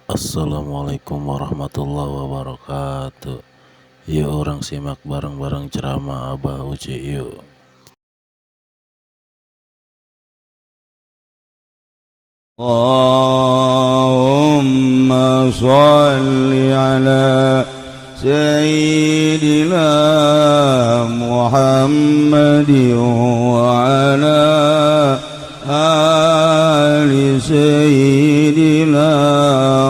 Assalamualaikum warahmatullahi wabarakatuh. Yuk orang simak bareng-bareng ceramah Abah Uci yuk. Allahumma sholli ala Sayyidina Muhammadin wa ala ali Sayyidina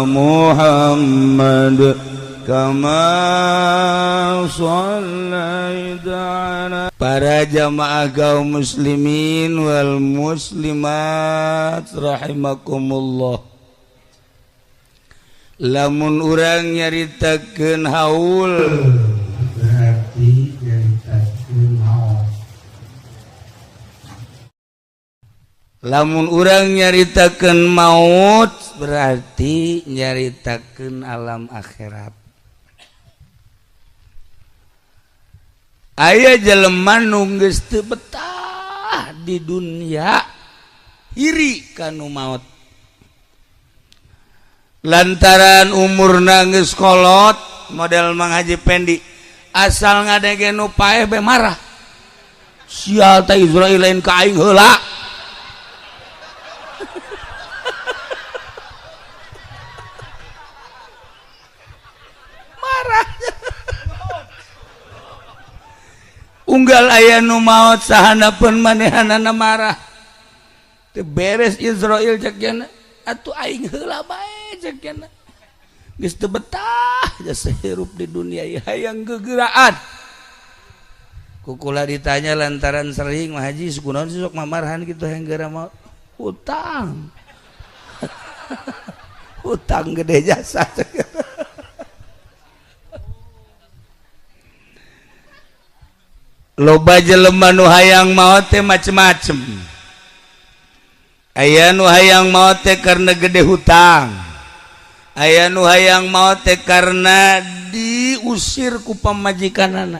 Muhammad kama shallaita ala. Para jamaah kaum muslimin wal muslimat rahimakumullah. Lamun urang nyaritakeun haul berarti nyaritakeun maut. Lamun urang nyaritakeun maut berarti nyaritakeun alam akhirat. Aya jelema nu geus teu betah di dunia iri kanu maut. Lantaran umurna geus kolot model Mang Haji Pendi asal ngadege nu paeh be marah. Sial teh Israil lain ka aing heula. Marah. Unggal aya nu maot sahanapeun manehanana marah. Teu beres Israil cek cenah. Atuh aing heula bae cek cenah. Geus teu betah jasa hirup di dunia ieu hayang gegeraan. Kukula ditanya lantaran sering mah haji kunaon sih sok mamarahan kitu hayang geura maot. Hutang. Hutang gede jasa. Loba jelema nu hayang maot teh macem-macem. Aya nu hayang maot teh karena gede hutang. Aya nu hayang maot teh karena diusir ku pamajikanana.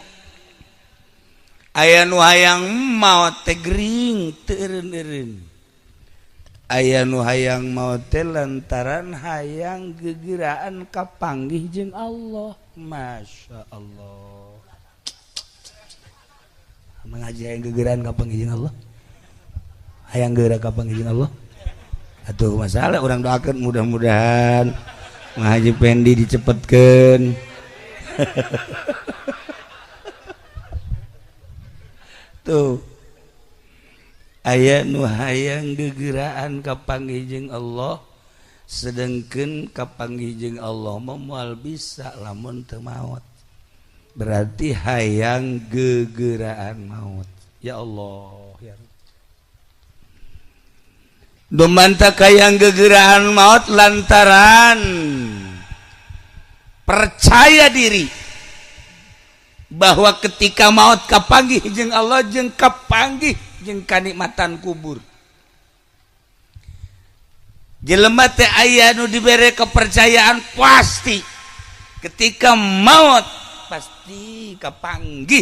Aya nu hayang maot teh gering teu eureun-eureun. Aya nu hayang maot teh lantaran hayang gegeraan kapanggih jeung Allah. Masya Allah. Mengaji hayang gegeraan kapanggih jeung Allah. Hayang geura kapanggih jeung Allah. Atuh masalah urang doakeun mudah-mudahan Mang Haji Pendi dicepetkeun. Tuh. Aya nu hayang gegeraan kapanggih jeung Allah, sedengkeun kapanggih jeung Allah mah moal bisa lamun teu maot. Berarti hayang gegeraan maut. Ya Allah ya. Dumanta hayang gegeraan maut lantaran percaya diri bahwa ketika maut kapanggih jeung Allah jeung kapanggih jeung kanikmatan kubur. Jelema teh aya nu dibere kepercayaan pasti ketika maut pasti kapanggih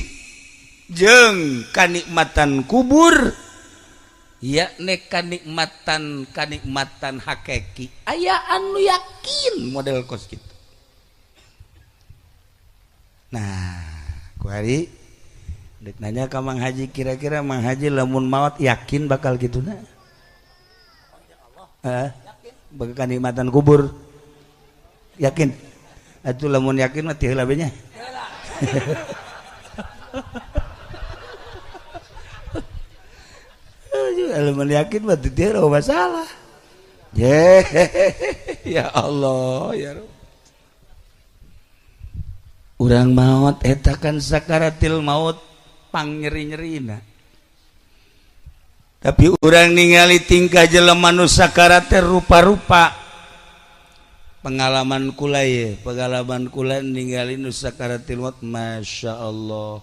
jeung kanikmatan kubur, yakni kanikmatan kanikmatan hakiki. Aya anu yakin model kos kitu. Nah, kuari dek nanya ka Mang Haji, kira-kira Mang Haji lamun maot yakin bakal kituna? Heeh. Bakal kanikmatan kubur. Yakin? Atuh lamun yakin mah teu heula be nya. Lamun yakin mah teu masalah. Ya Allah ya Rabb. Urang maot eta kan sakaratil maut pangnyeri-nyerina. Tapi urang ningali tingkah jelema nu sakarat teh rupa-rupa. Pengalaman kula ye, pengalaman kula ningali nu sakaratil maut, Masya Allah.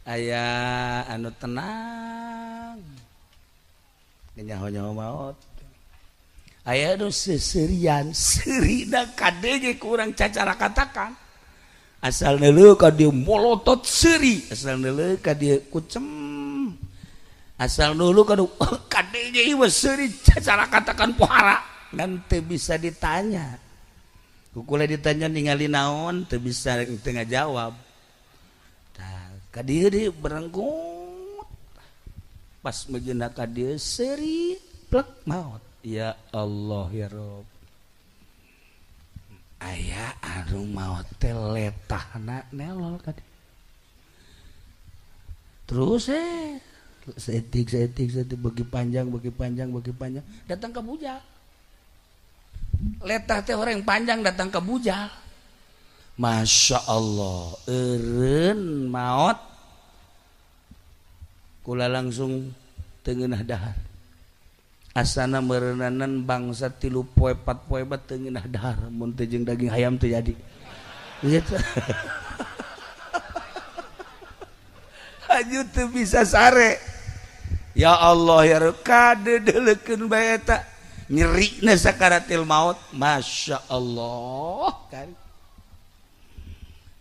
Aya anu tenang nyaho-nyaho maot. Aya nu seserian, serina kadege kurang cacara katakan. Asal neuleuh ka dieu molotot seuri, asal neuleuh ka dieu kucem. Asal neuleuh ka kadege ieu seuri cacara katakan pohara, ngan teu bisa ditanya. Ku kula ditanya ningali naon teu bisa teu ngajawab. Tah ka dieu deui berenggut. Pas mejeuna ka dieu seuri plek maot. Ya Allah ya Rob. Aya anu maot teh letahna nelol ka dieu. Terus seetik bagi panjang datang ke bujal. Letah teh orang panjang datang ke bujal. Masya Allah, eureun maot kula langsung teu ngeunah dahar. Asana meureunnanan bangsa 3 poe 4 poe bat teu ngeunah dahar mun teu jeung daging hayam teu jadi. Gitu. Aju teu bisa sare. Ya Allah ya Rabb, kadeudeulekeun bae eta nyerina sakaratil maut. Masya Allah kan.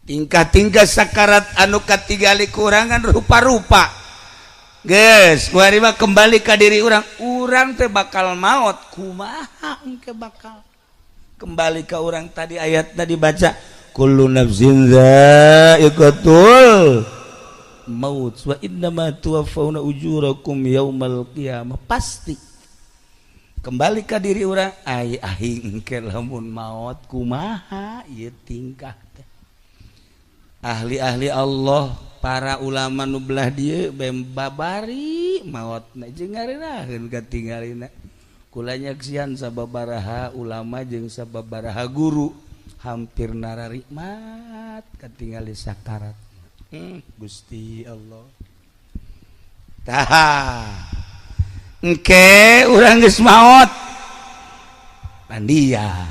Tingkah-tingkah sakarat anu katingali kurangan rupa-rupa. Geus, kuari mah kembali ka diri urang. Urang teh bakal maot kumaha engke bakal. Kembali ka urang tadi ayat tadi baca kullu nafsin dha'iqatul maut wa innama tuwaffawna ujurakum yaumal qiyamah. Pasti kembali ka diri urang, ai aing engke lamun maot kumaha ieu tingkah teh. Ahli-ahli Allah, para ulama nu belah dieu bem babari maotna jeung ngarenaheun katingalina. Kula nyaksian sababaraha ulama jeung sababaraha guru hampir nararikmat katingali sakarat. Gusti Allah. Tah. Engke urang geus maot. Pandian.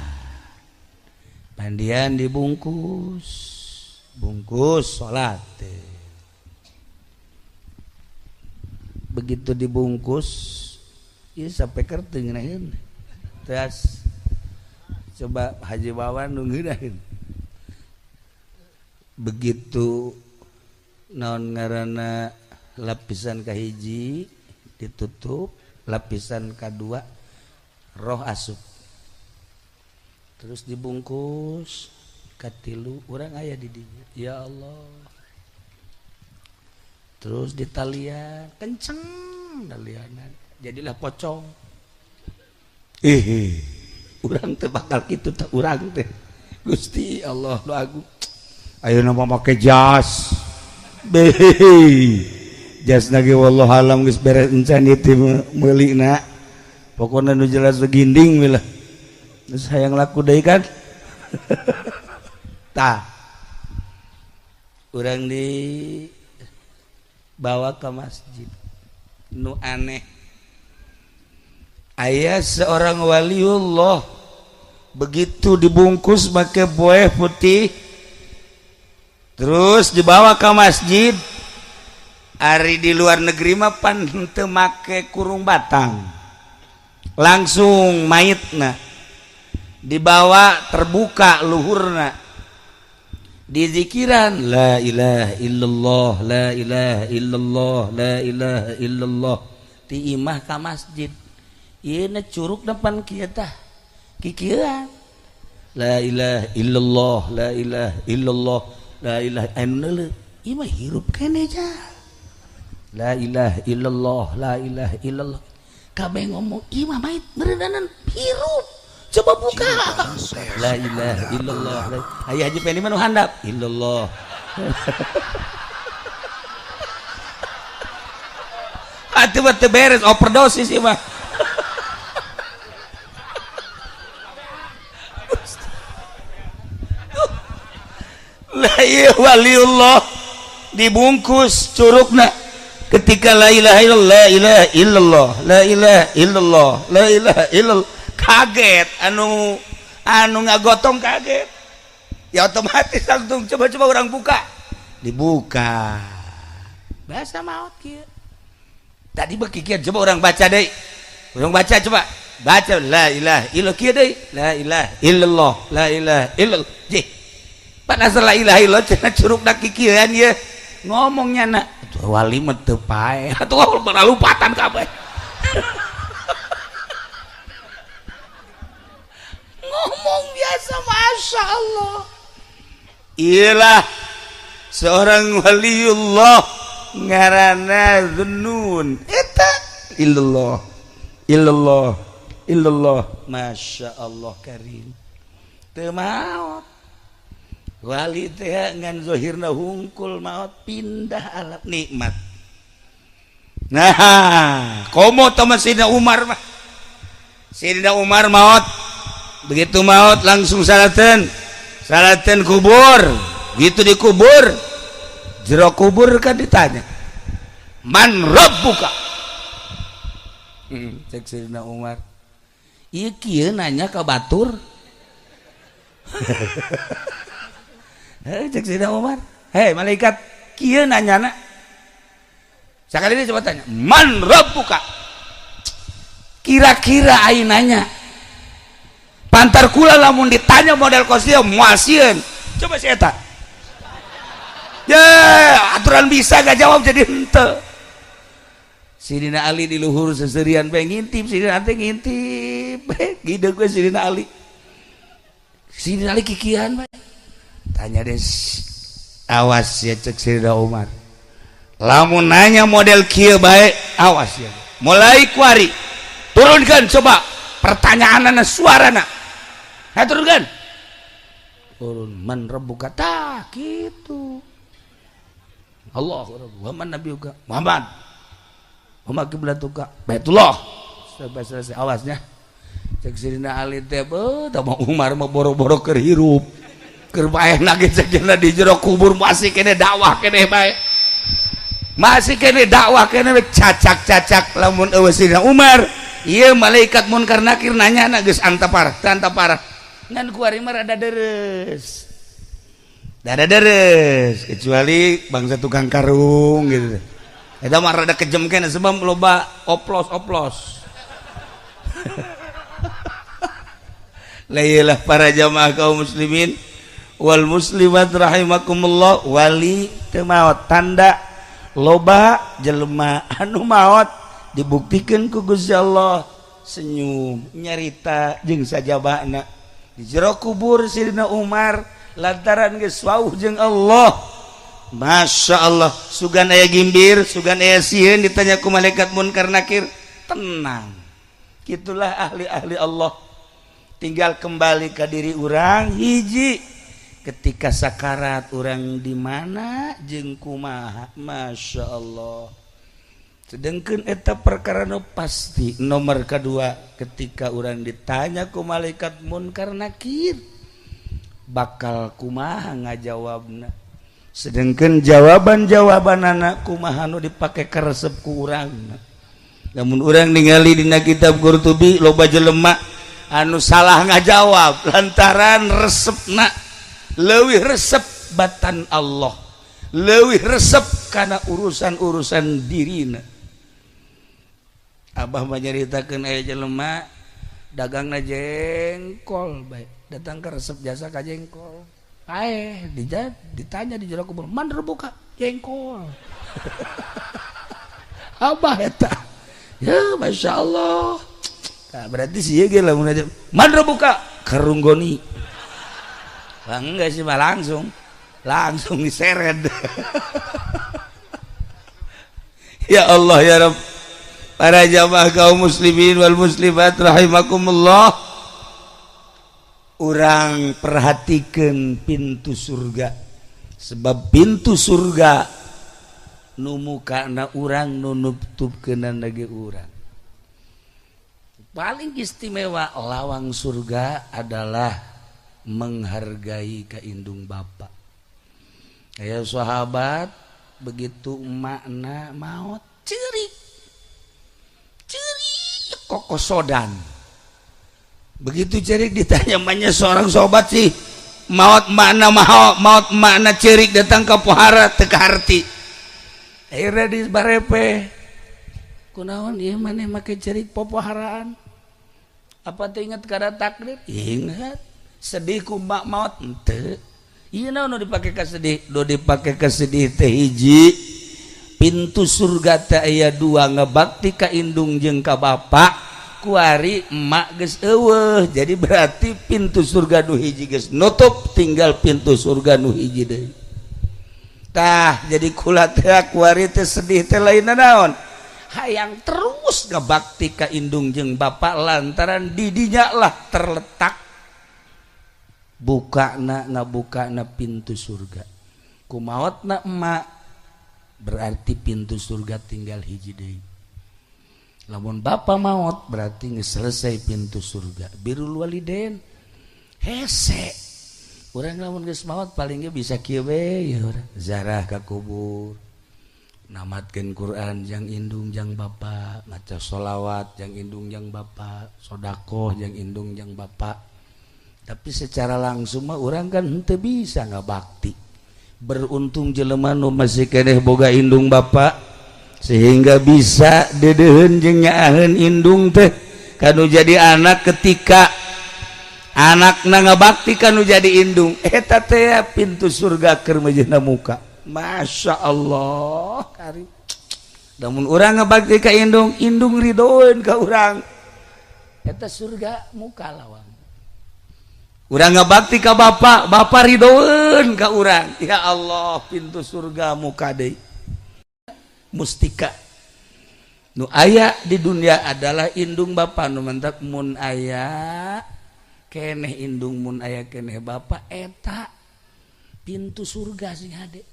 Pandian dibungkus. Bungkus salat. Begitu dibungkus, ieu sampai teu ngeunaheun. Teas coba Haji Wawan nu ngeunaheun. Begitu naon ngaranna lapisan kahiji ditutup, lapisan kadua roh asup. Terus dibungkus katilu urang aya di dinya. Ya Allah. Terus ditalian kenceng talianan. Jadilah pocong. Urang teh bakal kitu teh urang teh. Gusti Allah nu agung. Ayeuna mah make jas. Beh. Jas lagi wallahu alam geus beres encan ieu meulina. Pokona nu jelas ginding we lah. Geus hayang laku deui kan. Tah. Urang dibawa ke masjid. Nu aneh. Aya seorang waliullah begitu dibungkus make bueh putih terus dibawa ke masjid. Ari di luar negeri mah pan henteu make kurung batang, langsung mayitna dibawa terbuka luhurna, dizikiran la ilaha illallah la ilaha illallah la ilaha illallah ti imah ka masjid. Ieu na curug depan kieu tah kikieuan la ilaha illallah la ilaha illallah la ilaha anu ieu mah hirup keneh ja. La ilaha illallah la ilaha illallah kabeh ngomong ieu mah mait beureunan hirup coba buka la ilaha illallah. Aya Haji Pendi mah nu handap illallah. Atuh mah teu beres overdosis ieu mah. La ilaha waliullah dibungkus curugna ketika la ilaha illallah la ilaha illallah la ilaha illallah la ilaha illallah kaget anu ngagotong kaget ya otomatis langsung coba-coba orang buka dibuka bahasa maut kieu tadi bekikian coba orang baca deui orang baca coba baca la ilaha illallah kieu deui la ilaha illallah la ilaha illallah jih pan asal la ilaha illallah cenah curugna kikieuan ieu ngomongnya na wali mah teu pae atuh lupatan kabeh. Ngomong biasa, Masya Allah. Iyalah seorang waliullah ngaranna Zunnun eta illallah illallah illallah, Masya Allah karim. Teu maot wali teh ngan zahirna hungkul maot pindah alam nikmat. Nah, komo teman Sayyidina Umar mah. Sayyidina Umar maot, begitu maot langsung salaten, salaten kubur. Gitu dikubur, jero kubur kan ditanya, man rabbuka? Cek Sayyidina Umar, ieu kieu nanya ka batur. Cek Sayyidina Umar, hei malaikat, kieu nanyana. Sekali ini coba tanya, man rabbuka? Kira-kira aing nanya. Pantar kula lamun ditanya model kos ieu moal sieun. Coba si eta. Ya, aturan bisa gak jawab jadi henteu. Sidina Ali di luhur seserian bae ngintip, Sidina teh ngintip. Gideg we Sidina Ali. Sidina Ali kikian bae. Tanya deh, awas ya cek Sidina Umar. Lamun nanya model kieu bae, awas ya. Mulai kuari. Turunkan coba pertanyaanana suarana. Ha turunkan. Turun man rabbuka tah kitu. Allah wa man nabiyuka Muhammad. Wa ma qiblatuka Baitullah. Sampai selesai awasnya. Cek Sidina Ali teh beuh tah Umar mah boro-boro keur hirup. Keur bae ge cek di jero kubur masih kene dakwah kene bae. Masih kene dakwah kene cacak-cacak lamun eueuh Sidina Umar. Ieu malaikat munkar nakir nanya geus antapar, teu antapar. Ngan kuari mah rada deres. Rada deres kecuali bangsa tukang karung gitu. Eta mah rada kejem kene sebab loba oplos-oplos. Lailah para jamaah kaum muslimin wal muslimat rahimakumullah, wali teu maot tanda loba jelema anu maot dibuktikan ku Gusti Allah senyum nyarita jeung sajabana di jero kubur Sidina Umar lantaran geus wauh jeung Allah. Masya Allah, sugan aya gimbir, sugan aya sieun ditanya ku malaikat munkar nakir, tenang. Gitulah ahli-ahli Allah. Tinggal kembali ke diri urang hiji ketika sakarat urang di mana jeung kumaha. Masya Allah. Sedangkan eta perkara nu pasti nomor kedua ketika urang ditanya ku malaikat munkar nakir bakal kumaha ngajawabna. Sedangkan jawaban-jawabanana kumaha nu dipake karesep ku urang. Lamun urang ningali dina kitab Qurtubi loba jelema anu salah ngajawab lantaran resepna leuwih resep batan Allah, leuwih resep kana urusan-urusan dirina. Abah mah nyaritakeun aya jelema dagangna jengkol bae, datang ke resep jasa ka jengkol. Paeh ditanya di jero kubur, "Man rebuka jengkol." Abah eta. Ya Masya Allah. Nah, berarti sih ge lamun aja, "Man rebuka karunggoni." Wah, enggak sih mah langsung langsung diseret. Ya Allah ya Rabb. Para jamaah kaum muslimin wal muslimat rahimakumullah, urang perhatikan pintu surga, sebab pintu surga nu mukana urang nu nutupkeunana ge urang. Paling istimewa lawang surga adalah menghargai ka indung bapa. Aya sahabat begitu makna maot ceurik ceurik kokosodan. Begitu cerik ditanya banyak seorang sobat sih maot makna maot maot makna cerik datang ke pohara teu kaharti. Akhirnya di barepe kunaon ieu maneh make cerik popoharaan? Apa teu inget kada takdir? Ingat. Sedih ku mak maot henteu. Ieu naon nu dipake ka sedih? Nu dipake ka sedih teh hiji pintu surga teh aya dua, ngebakti ka indung jeung ka bapa. Kuari emak geus eueuh, jadi berarti pintu surga nu hiji geus nutup, tinggal pintu surga nu hiji deui. Tah jadi kula teh kuari teh sedih teh lain naon, hayang terus ngabakti ka indung jeung bapak lantaran didinya lah terletak bukana ngabukana pintu surga. Kumaotna emak berarti pintu surga tinggal hiji deui. Lamun bapak maot berarti geus selesai pintu surga. Birrul walidain hese. Urang lamun geus maot paling ge bisa kieu we ya urang zarah ka kubur. Namatkeun Quran jang indung jang bapak, maca sholawat jang indung jang bapak, sedekah jang indung jang bapak. Tapi secara langsung mah urang kan henteu bisa ngabakti. Beruntung jelema nu masih keneh boga indung bapak sehingga bisa deudeuheun jeung nyaaheun indung teh kanu jadi anak. Ketika anakna ngabakti kanu jadi indung, eta teh pintu surga keur meujeuhna muka. Masya Allah karim. Namun urang ngabakti ka indung, indung ridoeun ka urang, eta surga muka lawang. Urang ngabakti ka bapak, bapak ridoeun ka urang, ya Allah pintu surga muka deui. Mustika nu aya di dunia adalah indung bapak. Nu mantak mun aya keneh indung, mun aya keneh bapak, eta pintu surga sing hade,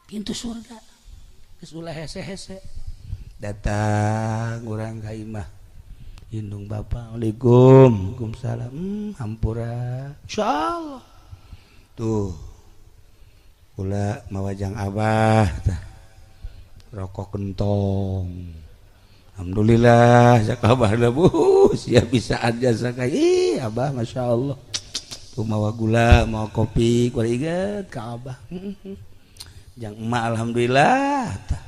pintu surga. Geus ulah hese-hese datang urang ka imah indung bapak, waalaikum, waalaikumsalam, hampura insyaallah tuh kula mawajang abah tah rokok kentong, alhamdulillah sakabah bu siap bisa aja sakai. Ih abah masya Allah tuh mawa gula mawa kopi kula inget ka abah jang emak alhamdulillah tah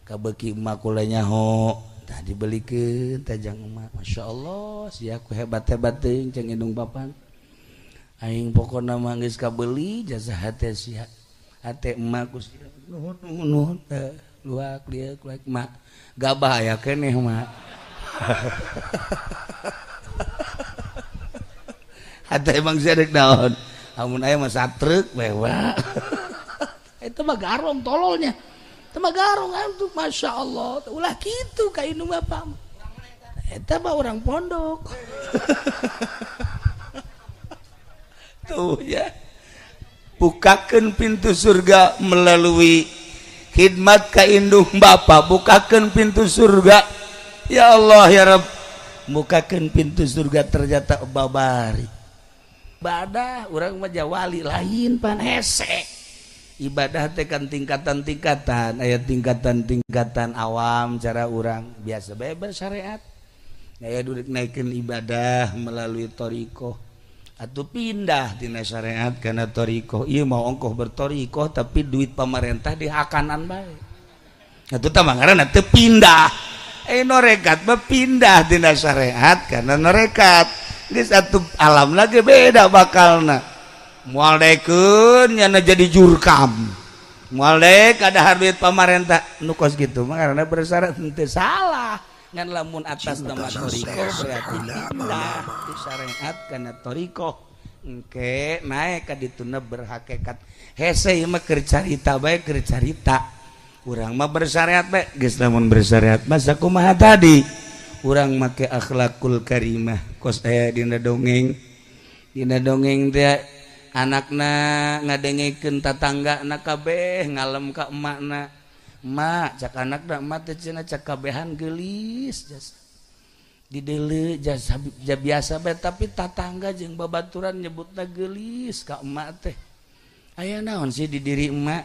kabeuki emak kula nyaho tah dibelikeun tah jang emak masya Allah sia ku hebat-hebat teuing jeung indung bapak aing pokona mah geus kabeli jasa hate sia hate emak ku sia nuhun nuhun luak lieu luak mak gabah aya keneh mak hate emang sia deuk naon amun aya mah satrek we wa eta mah garong tololnya eta mah garong atuh masya Allah ulah kitu ka indung bapak eta mah urang pondok tuh ya. Bukakeun pintu surga melalui khidmat ka indung bapak, bukakeun pintu surga ya Allah ya Rabb, bukakeun pintu surga ternyata babari ibadah urang mah jawali lain pan hese. Ibadah teh kan tingkatan-tingkatan, aya tingkatan-tingkatan awam cara urang biasa bae bersyariat, aya duit naikeun ibadah melalui thariqah atau pindah tina syariat karena thariqah. Ieu mau ongkoh berthariqah tapi duit pamarentah dihakanan bae atuh tah ngaranna teu pindah. Norekat mah pindah tina syariat karena norekat geus atuh alam lagi beda bakalna. Moal daekeun nyana jadi jurkam, moal daek ada duit pamarentah nu kos kitu mah ngaranna bersyarat henteu salah. Ngan lamun atas nama thariqah berarti pindah di syariat kana thariqah engke naek ka dituna berhakikat. Hese ieu mah keur carita bae, keur carita urang mah bersyariat bae geus. Lamun bersyariat mah sakumaha tadi urang make akhlakul karimah kos aya dina dongeng, dina dongeng teh anakna ngadengekeun tatanggana kabeh ngalem ka emakna. Mak cak anakna emak teh cenah cak kabehan geulis jasa dideuleu jasa biasa bae tapi tatangga jeung babaturan nyebutna geulis ka emak teh. Aya naon sih di diri emak?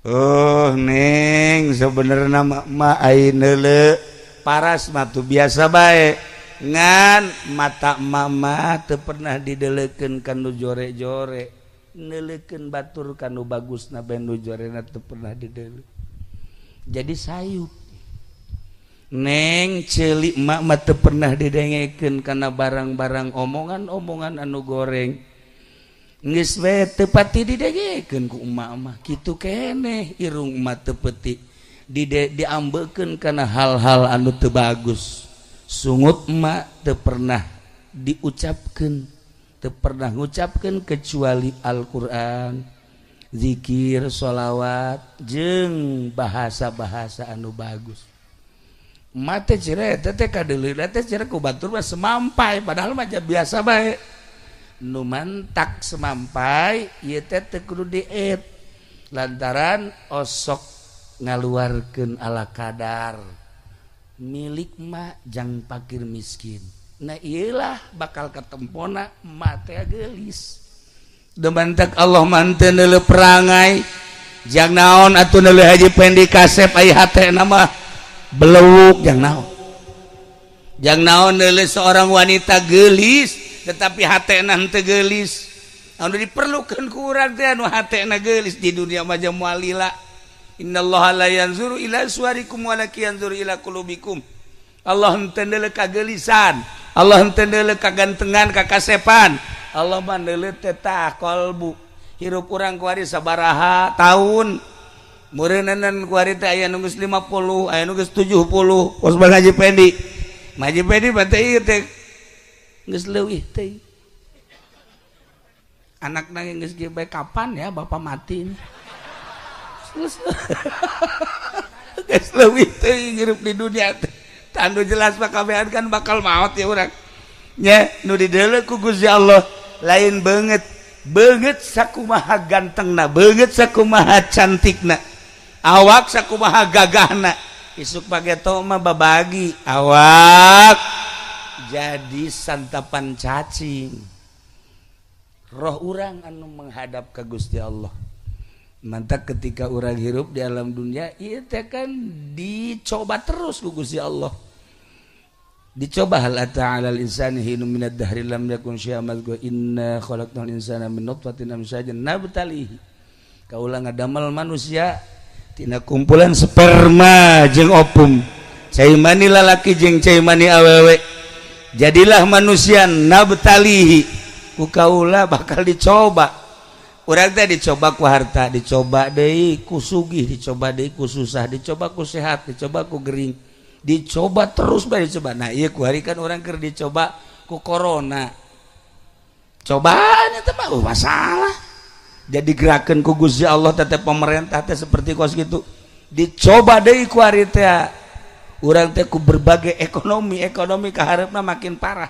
Oh neng sebenarnya emak ai neuleu paras mah tuh biasa bae ngan mata mama teu pernah dideleukeun ka nu jore-jore, neuleukeun batur ka nu bagusna bae nu jorena teu pernah dideuleu. Jadi sayup neng ceuli emak mah teu pernah didengekeun kana barang-barang omongan-omongan anu goreng geus we teu pati didengekeun ku emak mah kitu keneh irung emak teu peti Diambekeun kana hal-hal anu teu bagus. Sungut emak teu pernah diucapkeun, teu pernah ngucapkeun kecuali Al-Qur'an, zikir, sholawat jeung bahasa-bahasa anu bagus. Mate cire teh kadeuleu teh cire ku batur mah semampai, padahal mah biasa bae. Nu mantak semampai ieu teh teu kudu diet lantaran osok ngaluarkeun ala kadar milik mak jang pakir miskin. Nah iyalah bakal ketempona emak teh geulis. Demantak Allah manteu neuleuh perangai jang naon atuh neuleuh Haji Pendi kasep ai hatena mah belewuk jang naon. Jang naon neuleuh seorang wanita geulis tetapi hatena henteu geulis. Anu diperlukeun ku urang teh anu hatena geulis di dunia mah moal lila. Innallaha la yanzuru ila suwarikum walakin yanzuru ila qulubikum. Allah henteu neuleuh kageulisan, Allah henteu neuleuh kagantengan, kakasepan. Allah mah neuleuh teh tah qalbu. Hirup urang kuari sabaraha tahun. Meureuneunan kuari teh aya nu geus 50, aya nu geus 70. Kos Bang Haji Pendi. Haji Pendi mah teh ieu teh geus leuwih teh. Anakna geus kieu bae kapan ya bapak mati ini. Geus leuwih teh hirup di dunia teh. Tanu jelas mah kabehan kan bakal maot ya urang. Nya nu dideuleu ku Gusti Allah lain beungeut. Beungeut sakumaha gantengna, beungeut sakumaha cantikna, awak sakumaha gagahna. Isuk pageto mah babagi awak jadi santapan cacing. Roh urang anu menghadap ke Gusti Allah. Mantap ketika urang hirup di alam dunia ieu teh kan dicoba terus ku Gusti Allah. Dicoba hal ata 'alal insani hinum minad dahri lam yakun syai'an madhkur inna khalaqnal insana min nutfatin amsyajin nabtalihi. Kaula ngadamel manusia tina kumpulan sperma jeung opum. Cai mani lalaki jeung cai mani awewe. Jadilah manusia nabtalihi. Ku kaula bakal dicoba. Urang teh dicoba ku harta, dicoba deui ku sugih, dicoba deui ku susah, dicoba ku sehat, dicoba ku gering. Dicoba terus bae dicoba. Nah ieu ku hari kan urang keur dicoba ku corona. Cobaan eta mah masalah. Jadi gerakan ku Gusti Allah tetep pemerintah teh seperti kos gitu. Dicoba deui ku hari teh. Urang teh ku berbagai ekonomi, ekonomi kahareupna makin parah.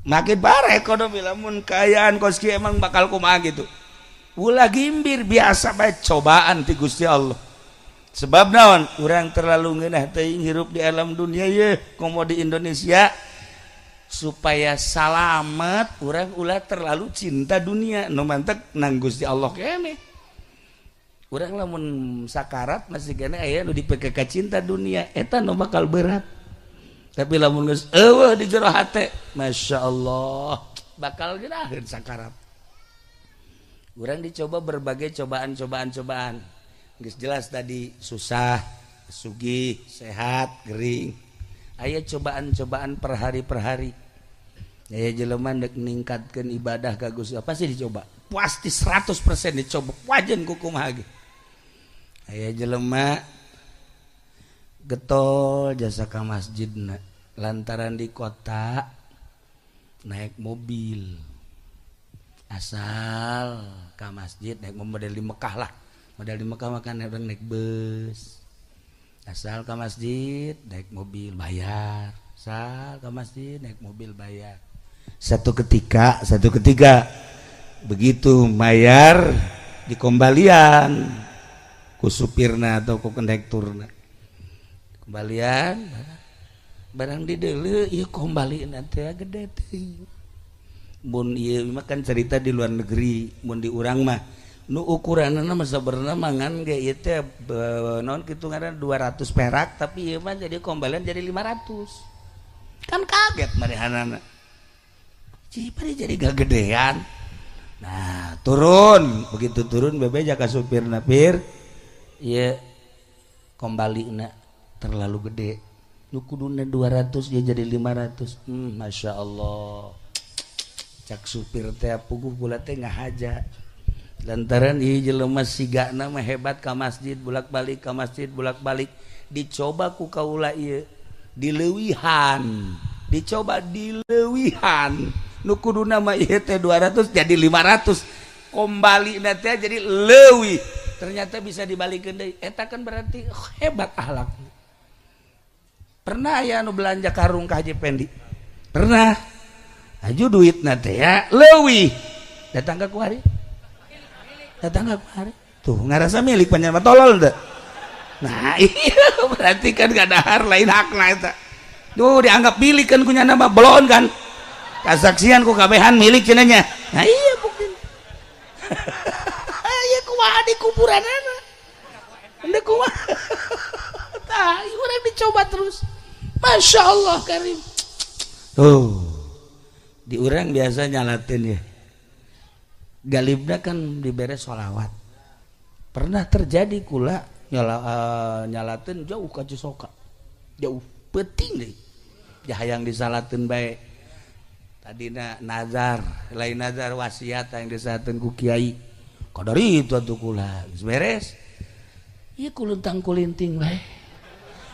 Makin parah ekonomi lamun kaayaan kos kieu emang bakal kumaha gitu. Ulah gimbir biasa bae cobaan ti Gusti Allah. Sebab naon urang terlalu ngeunah teuing hirup di alam dunia ye komo di Indonesia supaya salamet urang ulah terlalu cinta dunia nu mantek nang Gusti Allah keneh. Urang lamun sakarat masih keneh aya nu dipeke ka cinta dunia eta nu bakal berat. Tapi lamun geus eueuh di jero hate Masya Allah bakal geunaheun sakarat. Urang dicoba berbagai cobaan-cobaan-cobaan. Geus jelas tadi susah, sugih, sehat, gering. Aya cobaan-cobaan per hari per hari. Aya jelema deuk ningkatkeun ibadah ka Gusti Allah pasti dicoba. Pasti 100% dicoba. Wajan ku kumaha ge. Aya jelema getol jasa ka masjidna lantaran di kota naik mobil. Asal ka masjid naik mobil di Mekah lah. Modal di Mekah makan orang naik bus. Asal ke masjid naik mobil bayar. Asal ke masjid naik mobil bayar. Satu ketika begitu bayar dikembalian ku supirna atau ku kondekturna. Kembalian barang dideuleu ieu kembalian teh gede teh. Mun ieu mah kan cerita di luar negeri, mun di urang mah nu ukuranna mah sabenerna mangan ge ieu teh naon kitu ngaranna 200 perak tapi ieu mah jadi kembalian jadi 500. Kan kaget manehanana. Cipari jadi gagedean. Nah, turun, begitu turun bebeja ka supirna pir ieu kembalina terlalu gede. Nu kuduna 200 dia jadi 500. Masya Allah. Cak supir teh puguh kula teh ngahaja. Lantaran ieu jelema sigana mah hebat ka masjid bolak-balik ka masjid bolak-balik dicoba ku kaula ieu dileuwihan, dicoba dileuwihan. Nu kuduna mah ieu teh 200 jadi 500, kombalina teh jadi leuwih. Ternyata bisa dibalikeun deui. Eta kan berarti hebat akhlak. Pernah aya anu belanja karung ka Haji Pendi? Pernah. Aju duitna teh ya leuwih. Datang ka kuari. Datang ka kuari. Tuh ngarasa milik panjenengan tolol teu. Nah, iya berarti kan gak dahar lain hakna eta. Duh dianggap milik kan kunyana mah belon kan. Kasaksian ku kabehan milik cenah nya. Nah iya bukti. Iya kumaha di kuburanana. Henteu kumaha. Tah, urang dicoba terus. Masya Allah karim. Tuh. Di urang biasa nyalatin ya. Galibna kan dibere sholawat. Pernah terjadi kula nyalatin jauh ka Cisoka. Jauh peuting deui. Hayang disalatin bae. Tadina nazar, lain nazar wasiat yang disalatin ku kiai. Kadari itu atuh kula geus beres. Ieu kuluntang kulinting bae.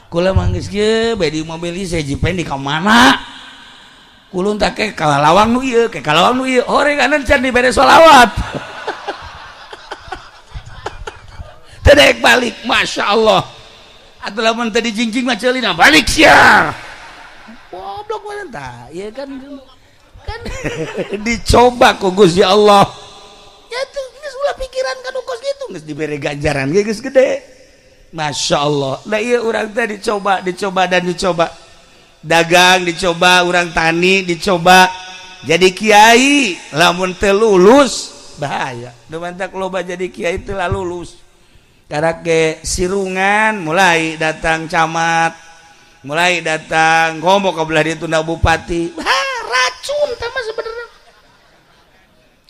Kula mah geus kieu bae di mobil ieu saya jipen di ka mana? Kulun tak ke kalawang nu ieu, ke kalawang nu ieu. Horenganan can dibere sholawat. Teu daek balik, Masya Allah. Atuh lamun teu dijingjing mah ceulina balik sia. Goblok mana tah? Ieu kan kan dicoba ku Gusti Allah. Ya tuh geus ulah pikiran kan kos kitu geus dibere ganjaran ge geus gede. Masya Allah. Nah ieu urang teh dicoba, dicoba dan dicoba. Dagang dicoba, urang tani dicoba. Jadi kiai lamun teu lulus bahaya. Nu mantak loba jadi kiai teu lulus. Karake sirungan mulai datang camat, mulai datang ngomong ke belah ditu na bupati. Hah, racun teh mah sebenarnya.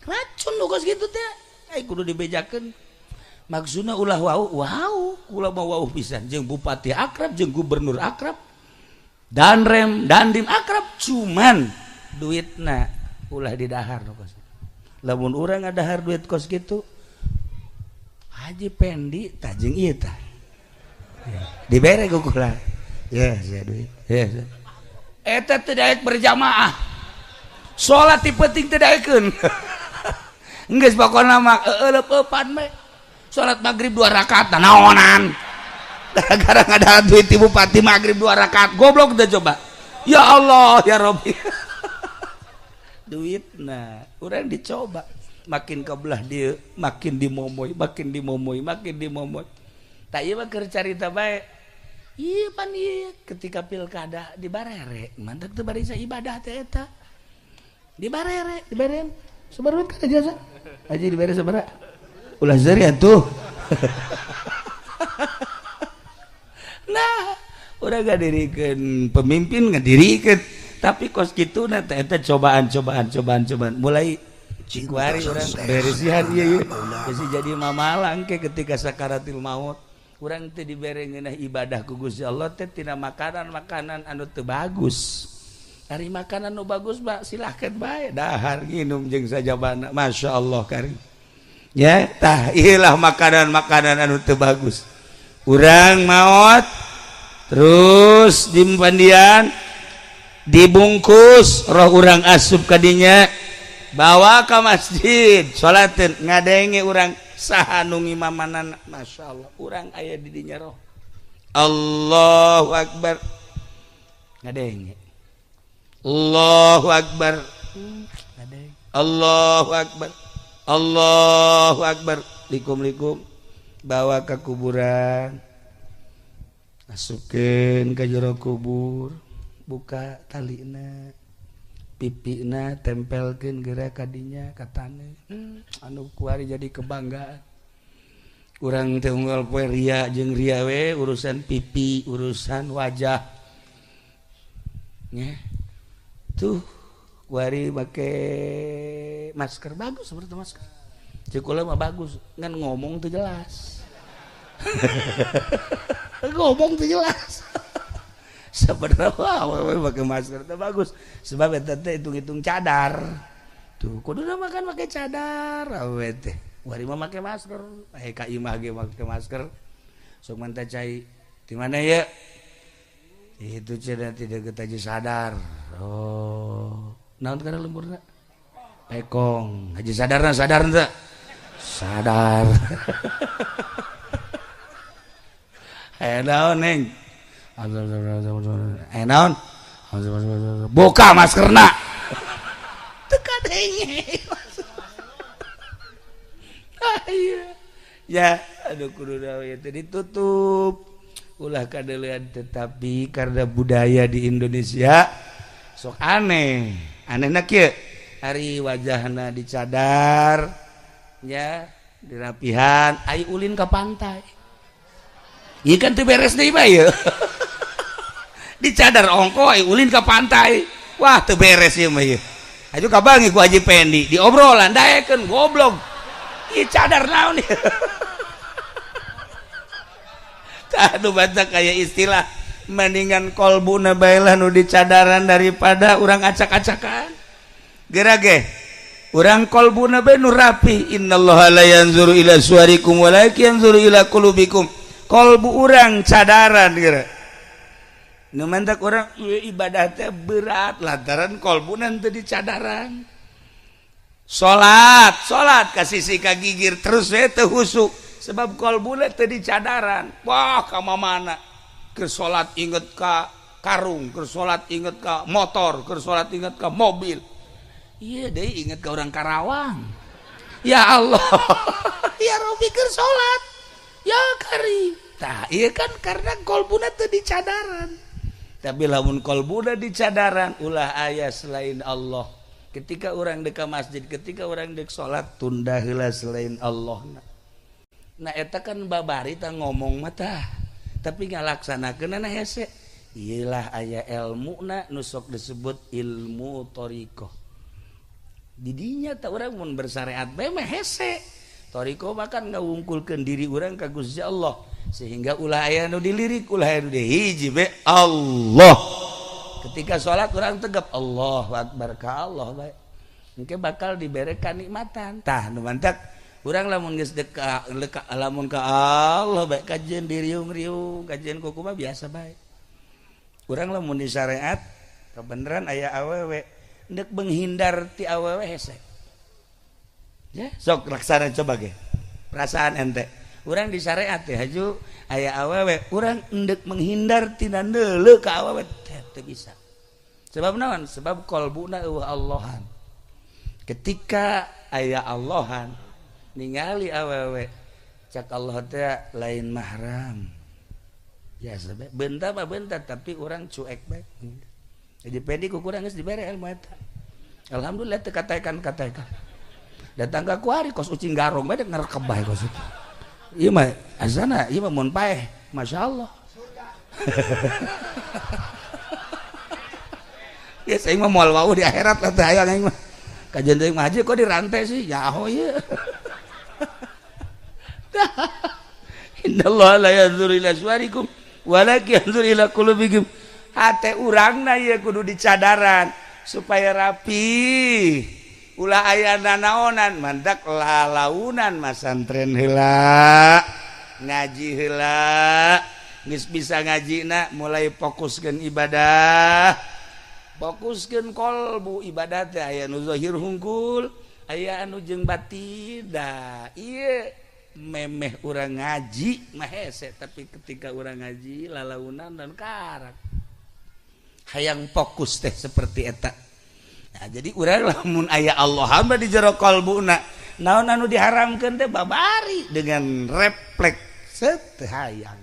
Racun nu kos kitu teh. Ai kudu dibejakeun. Maksudna ulah wau, wau, kula mah wau pisan jeung bupati akrab, jeung gubernur akrab. Danrem, dandim akrab, cuman duitna ulah didahar nu kos. Lamun urang ngadahar duit kos kitu, Haji Pendi tajeng ieu tah. Dibere ku kula. Ya, sia duit. Ya. Eta teu daek berjamaah. Salat ti peuting teu daekeun. Geus pokona mah eueuh-eupan we. Salat maghrib 2 rakaat naonan. Gara-gara ngadahar duit ti bupati maghrib 2 rakaat. Goblok teh coba. Ya Allah ya Rabbi. Duitna urang dicoba. Makin kebelah dia, makin dimomoy, makin dimomoy, makin dimomoy. Tak ieu mah keur carita bae. Ieu pan ieu ketika pilkada di barere, mantak teu barisa ibadah teh eta. Di barere, diberen. Sabaraha duit kana jasa? Haji dibere sabaraha? Ulah seuri atuh. Nah, urang ngadirikeun pemimpin ngadirikeun, tapi kos kituna teh eta cobaan cobaan cobaan cobaan mulai kuari urang beresihan ieu ieu bisi jadi mamalang ke ketika sakaratil maut urang teh dibere ngeunah ibadah ku Gusti Allah teh tina makanan-makanan anu teu bagus. Ari makanan nu bagus mah silahkan bae dahar nginum jeung sajabana Masya Allah karim. Ya tah ieulah makanan-makanan anu teu bagus. Urang maot terus dimpandian dibungkus roh urang asup kadinya bawa ke masjid salateun ngadenge urang saha nu ngimamanana Masya Allah urang aya di dinya roh Allahu Akbar ngadenge Allahu Akbar ngadenge Allahu Akbar Allahu Akbar likum-likum bawa ke kuburan asupkeun ka jero kubur buka talina pipina tempelkeun geura kadinya ka taneuh anu kuari jadi kebanggaan urang teh unggal poe ria jeung ria we urusan pipi urusan wajah nya tuh kuari make masker bagus seperti masker cek kula mah bagus ngan ngomong teu jelas. Ngomong teu jelas. Sebenarnya wah pakai masker teh bagus sebab eta teh hitung-hitung cadar. Tuh kuduna makan pakai cadar awe teh. Wari mah make masker, aya ka imah ge make masker. Sok manta cai di mana ya? Itu cenah tidak getaji sadar. Oh, naon kana lemburna? Pekong. Haji sadarna sadar henteu? Sadar. Aya naon neng? Aya naon? Buka maskerna. Teu kadenge. Ya, aduh kudu itu ditutup. Ulah kadeulean, tetapi karena budaya di Indonesia sok aneh. Anehna kieu, ari wajahna dicadar ya, dirapihan, ai ulin ka pantai. Ieu kan teu beres deui mah ieu. Dicadar ongko ai ulin ka pantai. Wah, teu beres ieu mah ieu. Aju kabangi ku Haji Pendi diobrolan daekeun goblok. Ieu cadar naon ieu? Aduh baca kayak istilah mendingan kolbuna bae lah nu dicadaran daripada urang acak-acakan. Geura ge urang kolbuna bae nu rapi. Innallaha la yanzuru ila suwarikum walakin yanzuru ila qulubikum. Kolbu urang cadaran geura. Nu mantak urang ibadah teh berat lantaran kolbuna teu dicadaran. Salat, salat ka sisi ka gigir terus we teu husuk. Sebab kolbuna teu dicadaran. Wah, ka mana? Keur salat inget ka karung, keur salat inget ka motor, keur salat inget ka mobil. Iya deui inget ka orang Karawang. Ya Allah. Ya Rabbi keur salat. Ya Karim. Tah, ieu kan karena kolbuna teu dicadaran. Tapi lamun kolbuna dicadaran, ulah aya selain Allah. Ketika orang dek ka masjid, ketika orang dek salat, tunda heula selain Allah. Nah eta kan babari tah ngomong mah tah, tapi ngalaksanakeunana hese. Iyalah aya elmuna nu sok disebut ilmu thariqah. Didinya tah urang mun bersyariat bae mah hese. Thariqah mah kan ngawungkulkeun diri urang ka Gusti Allah sehingga ulah aya nu dilirik, ulah aya nu dihiji bae Allah. Ketika salat urang tegap Allahu akbar ka Allah bae. Engke bakal dibere kanikmatan. Tah nu mantak urang lamun geus deka lamun ka Allah bae kajian diriung-riung, kajian kuku mah biasa bae. Urang lamun di syariat kebenaran aya awewe ndek menghindar ti awewe hese. Ya, sok laksana coba ge. Perasaan ente. Urang di syariat teh haju aya awewe, urang endek menghindar tina neuleuh ka awewe teu bisa. Sebab naon? Sebab kolbuna eueuh Allahan. Ketika aya Allahan ningali awewe cak Allah teh lain mahram. Biasa bae, bentar mah bentar tapi urang cuek bae. Jadi pedi ku kurang geus dibere ilmu eta. Alhamdulillah teu kataekan-kataekan. Datang ka kuari kos ucing garong bae dek ngerekeb bae kos itu. Ieu mah azana, ieu mah mun paeh, masyaallah. Ya saya mah moal wau di akhirat lah teh hayang aing mah. Kajian deui mah haji kok dirantai sih, nyaho ieu. Innallaha la yanzuru ila suwarikum walakin yanzuru ila qulubikum. Hate urangna ieu kudu dicadaran supaya rapi. Ulah aya nanaonan mandak lalaunan masantren heula, ngaji heula, geus bisa ngajina mulai fokuskeun ibadah. Fokuskeun kolbu ibadah teh aya nu zahir hungkul, aya anu jeung batin. Da ieu memeh urang ngaji mah hese, tapi ketika urang ngaji lalaunan dan karak hayang fokus teh seperti eta. Nah, jadi urang lamun aya Allah hamba di jero kalbuna naon anu diharamkeun teh babari dengan refleks teu hayang.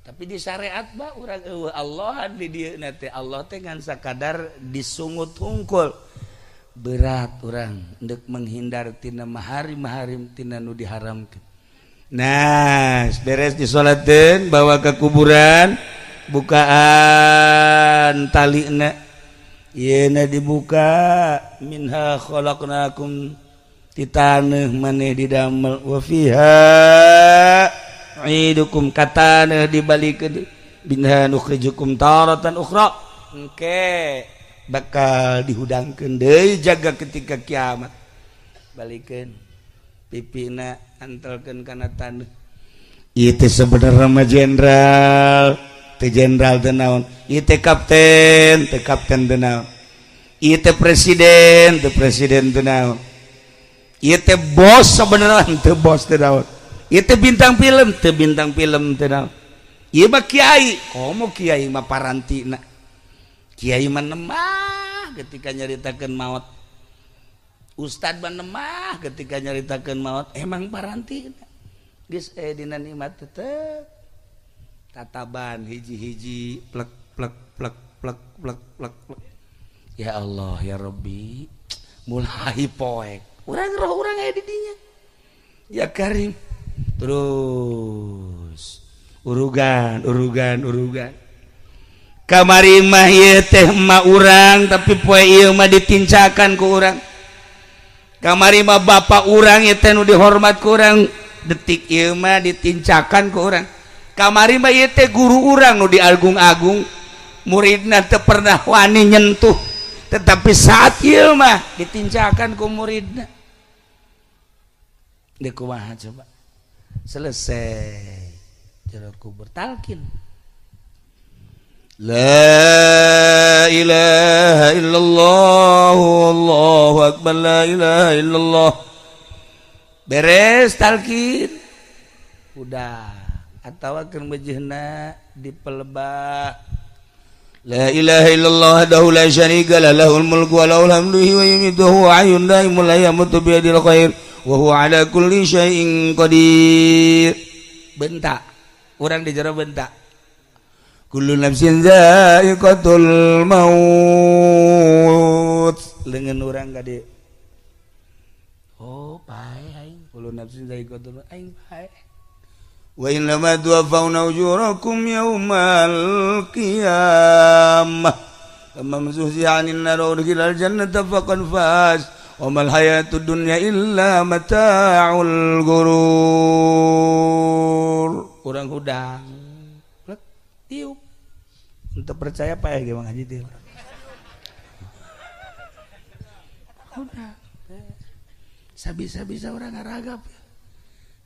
Tapi di syariat mah urang eueuh Allahan di dieu teh Allah teh ngan sakadar disungut hungkul. Berat urang ndek menghindar tina maharim-maharim tina nu diharamkeun. Nah, beres disolateun bawa ke kuburan, bukaan talina. Yeuna dibuka minha khalaqnakum ti taneuh maneh didamel wa fiha idukum kataneuh dibalikeun minha nukhrijukum taratan ukhra. Engke bakal dihudangkeun deui jaga ketika kiamat balikeun. Pipina antelkeun kana taneuh. Ieu teh sebenarnya mah jenderal, teu jenderal teu naon. Ieu teh kapten, teu kapten teu naon. Ieu teh presiden, teu presiden teu naon. Ieu teh bos sebenarnya teu bos teu naon. Ieu teh bintang film, teu bintang film teu naon. Ieu mah kiai, komo kiai mah parantina. Kiai mah nemah ketika nyaritakeun maot. Ustad mah nemah ketika nyaritakeun maot, emang parantina. Geus dina nikmat tetep tataban hiji-hiji plek plek plek plek plek plek plek. Ya Allah ya Rabbi, mulai poek. Urang roh urang aya di dinya. Ya Karim. Terus urugan urugan urugan. Kamari mah ieu teh mah urang tapi poe ieu mah ditincakan ku urang. Kamari mah bapak urang ieu teh nu dihormat ku urang. Detik ieu mah ditincakan ku urang. Kamari mah ieu teh guru urang nu diagung-agung, muridna teu pernah wani nyentuh, tetapi saat ieu mah ditincakan ku muridna. Deuk kumaha coba? Selesai jero kubur talkin. La ilaha illallah, Allahu akbar, la ilaha illallah. Beres talkin udah atawa keur mejehna dipelebah la ilaha illallah wahdahu la syarika lah lahul mulku wa lahul hamdu wa yumiitu wa hayyun la yamutu bi yadil khair wa huwa ala kulli syai'in qadir. Bentak urang di jero bentak kullu nafsin za'iqatul maut, leungeun urang ka dieu. Oh, pae aing kullu nafsin za'iqatul maut, aing pae. Wa innama tuwaffawna ujurakum yaumal qiyamah faman zuhziha 'anil nar wa udkhilal jannata faqad faz wa mal hayatud dunya illa mata'ul ghurur. Urang hudang plek tiup. Untuk percaya pae ge Mang Haji teh. Hudang. Sabisa-bisa orang ngaragap.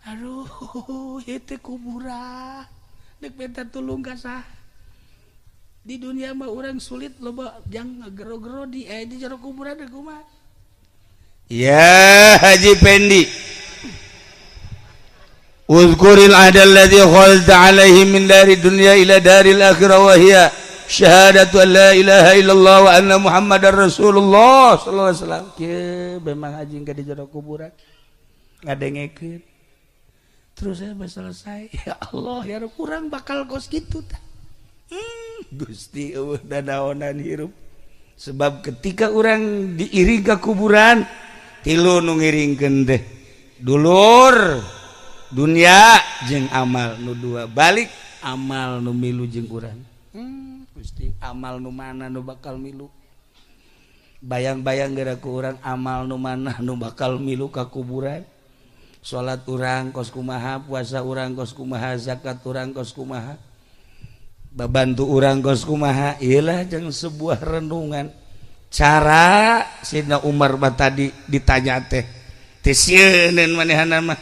Aduh, ieu teh kuburan. Deuk minta tulung ka saha. Di dunia mah urang sulit loba jang ngagero-gero di di jero kuburan deuk kumaha. Ya Haji Pendi. Uzkuril ahda alladzi khalta alaihi min dari dunya ila daril akhirah wa hiya syahadatu an la ilaha illallah wa anna muhammadar rasulullah sallallahu alaihi wasallam. Kieu memang haji ka di jero kuburan ngadengekeun. Terus saya selesai, ya Allah ya Rabb, kurang bakal kos kitu tah. Gusti eueuh dadaonan hirup. Sebab ketika urang diiring ka kuburan, tilu nu ngiringkeun teh dulur dunia jeung amal nu dua balik amal nu milu jeung urang. Gusti amal nu mana nu bakal milu, bayang-bayang geura ku urang amal nu mana nu bakal milu ka kuburan. Salat urang kos kumaha, puasa urang kos kumaha, zakat urang kos kumaha, babantu urang kos kumaha. Iyalah jeung sebuah renungan. Cara Sayyidina Umar mah tadi ditanya teh teh sieun manehna mah.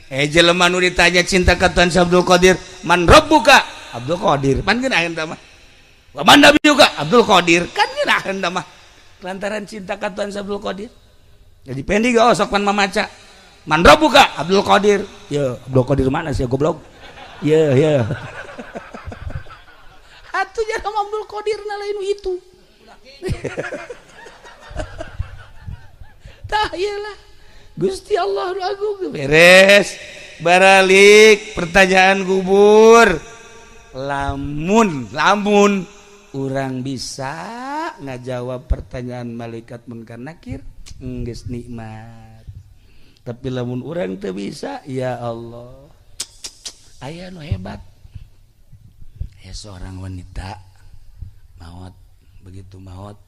Jelema nu ditanya cinta ka Tuhan Abdul Qadir, man rabbuka? Abdul Qadir. Pan geunaheun tah mah. Wa man nabiyuka? Abdul Qadir. Kan geunaheun tah mah. Lantaran cinta ka Tuhan Abdul Qadir. Jadi pendi ge sok pan mamaca. Man rabbuka? Abdul Qadir. Ya, Abdul Qadir mana sih goblok? Ya, ya. Atuh jangan Abdul Qadir na lain itu. Tah iyalah. Gusti Allah nu agung beres. Baralik pertanyaan kubur. Lamun lamun urang bisa ngajawab pertanyaan malaikat munkar nakir, geus nikmat. Tapi lamun urang teu bisa, ya Allah. Aya nu hebat. Aya seorang wanita maot, begitu maot,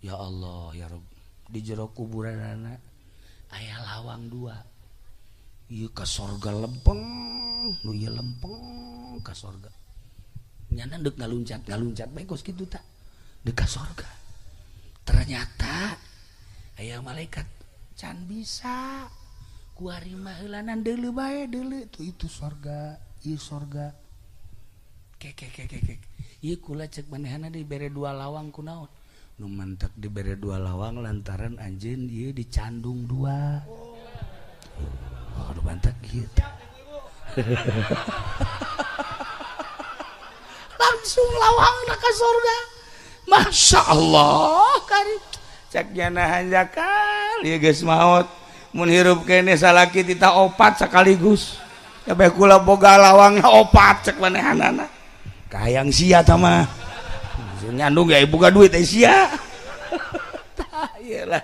ya Allah ya Rabb, di jero kuburanana aya lawang dua. Ieu ka sorga lempeng, nu ieu lempeng ka sorga. Nyana deuk ngaluncat, ngaluncat bae kos kitu tah. Deuk ka sorga. Ternyata aya malaikat can bisa. Kuari mah heulanan deuleu bae deuleu tuh itu sorga, ieu sorga. Kek kek kek kek. Ieu kula cek manehna dibere dua lawang kunaon? Nu mantak dibere dua lawang lantaran anjeun ieu dicandung dua. Oh, nu mantak gitu. Langsung lawangna ka sorga. Masya Allah kari. Cek nyana hanjakal ieu geus maot. Mun hirup kene salaki tita opat sekaligus. Kabeh kula boga lawangna opat cek manehanana. Kahayang sia tah mah. Nyandung ya boga duit teh sia. Tah ieu lah.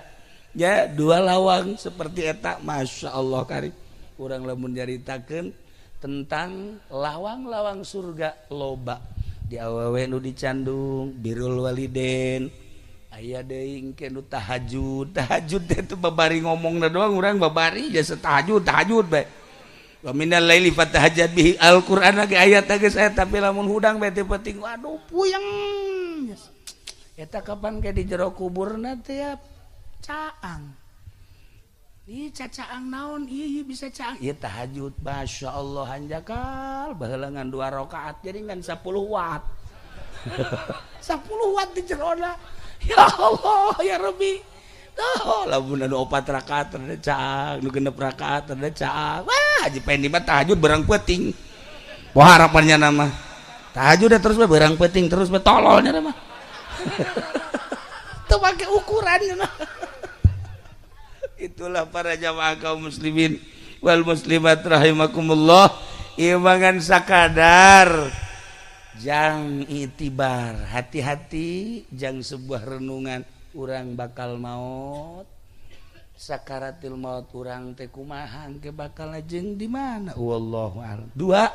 Ya dua lawang seperti eta Masya Allah kari. Urang lamun nyaritakeun tentang lawang-lawang surga loba. Di awewe nu dicandung birrul waliden. Aya deui engke nu tahajud, tahajud teh teu babari ngomongna doang urang babari jasa tahajud, tahajud bae. Wa minal laili fatahajjad bihi Al-Qur'an lagi ayat geus aya tapi lamun hudang bae teu penting waduh puyeng. Eta kapan ke di jero kuburna teh ya caang. Ih cacaang naon ieu bisa caang. Ieu tahajud masyaallah hanjakal baheula ngan 2 rakaat jadi ngan 10 watt. 10 watt di jerona. Ya Allah ya Rabbi. Tuh lamun anu 4 rakaat teh caang, nu 6 rakaat teh caang. Wah, Haji Pendi mah tahajud berang peuting. Wah harapannya nama. Tahajud terus bae berang peuting terus bae tololnya mah. Teu make ukuran mah. Itulah para jamaah kaum muslimin wal muslimat rahimakumullah. Ieu mangan sakadar jang itibar, hati-hati jang sebuah renungan urang bakal maut. Sakaratil maut urang teh kumaha engke bakal jeung di mana? Wallahu a'lam. Dua,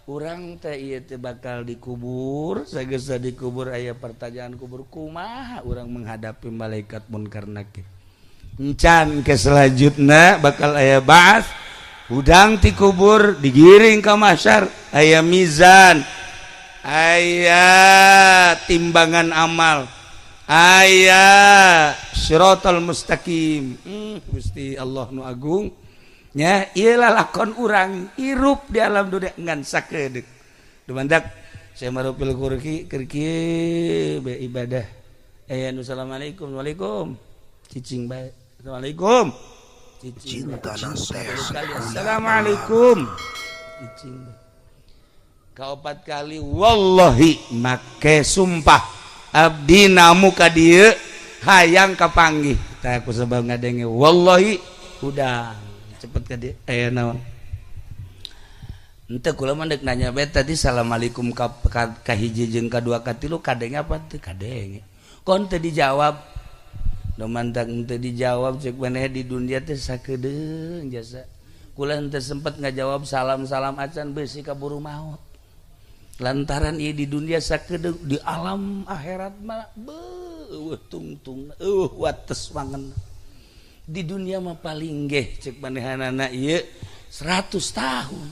urang teh ieu teh bakal dikubur, sageus dikubur aya pertanyaan kubur kumaha urang menghadapi malaikat munkar nakir. Encan ke selanjutna bakal aya ba'ats, hudang ti kubur digiring ka mahsyar, aya mizan, aya timbangan amal, aya siratal mustaqim. Gusti Allah nu agung nya ieu lalakon urang hirup di alam dunia ngan sakedeuk. Dumandak saya marupil kurki keur kieu be ibadah. Aya nu assalamualaikum waalaikum cicing bae. Assalamualaikum. Cicing. Cinta nasihat. Assalamualaikum. Cicing. Kaopat kali wallahi make sumpah abdi namu ka dieu hayang kapanggih. Tah aku sebab ngadenge wallahi udah cepet ka dieu aya naon. Henteu kula mah deuk nanya bae tadi assalamualaikum ka hiji jeung ka dua ka tilu kadenge apa teu kadenge. Kon teu dijawab. Nu mantak teu dijawab cek maneh di dunia teh sakedeung jasa. Kula henteu sempet ngajawab salam-salam acan beusi kaburu maot. Lantaran ieu di dunia sakedeung di alam akhirat mah beueuh tungtung eueuh wates wangen. Di dunia mah paling geh cek manehanana ieu 100 tahun.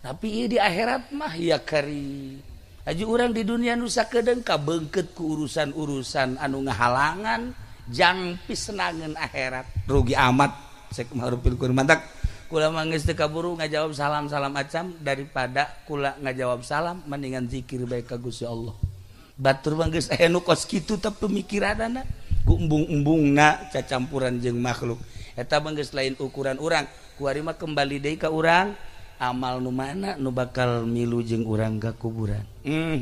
Tapi ieu di akhirat mah ya kari. Haji urang di dunia nu sakedeung kabeungkeut ku urusan-urusan anu ngahalangan jang pisenangeun akhirat rugi amat cek marupil kur mantak kula mah geus teu kaburu ngajawab salam-salam acam daripada kula ngajawab salam mendingan zikir bae ka Gusti Allah. Batur mah geus aya nu kos kitu teh pemikiranana ku embung-embungna cacampuran jeung makhluk. Eta mah geus lain ukuran urang. Kuari mah kembali deui ka urang amal nu mana nu bakal milu jeung urang ka kuburan.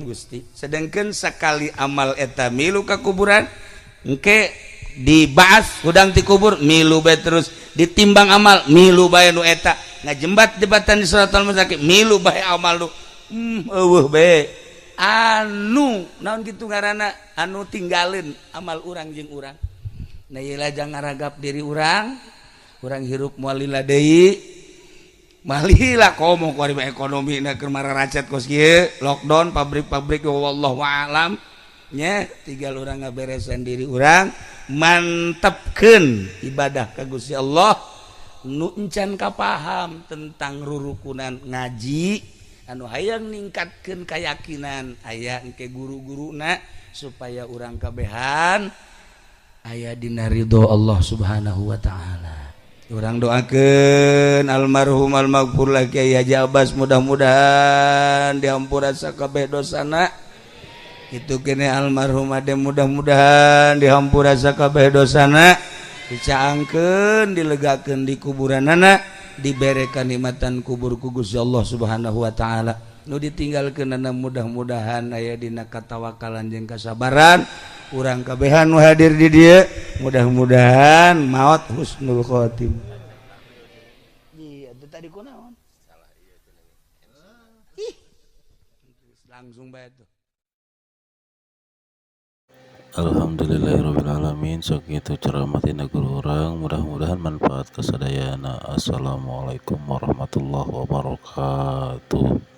Gusti. Sedengkeun sakali amal eta milu ka kuburan engke dibahas hudang ti kubur milu bae terus ditimbang amal milu bae nu eta ngajembat jembatan di siratal mustaqim milu bae amal nu eueuh bae anu naon kitu ngaranna anu tinggalin amal urang jeung urang. Nah ieu lah jangan ngaragap diri urang, urang hirup moal lila deui. Malila komo ku ari ekonomi na keur mararacet kos kieu lockdown pabrik-pabrik wallahu a'lam. Nya tinggal urang ngaberesan diri urang mantepkeun ibadah ka Gusti Allah nu encan kapaham tentang rurukunan ngaji anu hayang ningkatkeun kayakinan aya engke guru-guruna supaya urang kabehan aya dina ridho Allah Subhanahu wa taala. Urang doakeun almarhum almaghfur lah Kiai Haji Abbas, mudah-mudahan dihampura sakabeh dosana. Kitu kene almarhum ade, mudah-mudahan dihampura sakabeh dosana, dicaangkeun, dilegakeun di kuburanana, dibere kanikmatan kubur ku Gusti Allah Subhanahu wa taala. Nu ditinggalkeunana mudah-mudahan aya dina katawakalan jeung kasabaran. Urang kabehan nu hadir di dieu mudah-mudahan maot husnul khotimah. Iya, itu tadi kunaon? Ih. Langsung bae tuh. Alhamdulillahirobbilalamin. Sakitu ceramah tina guru urang, mudah-mudahan manfaat kasadayana. Assalamualaikum warahmatullahi wabarakatuh.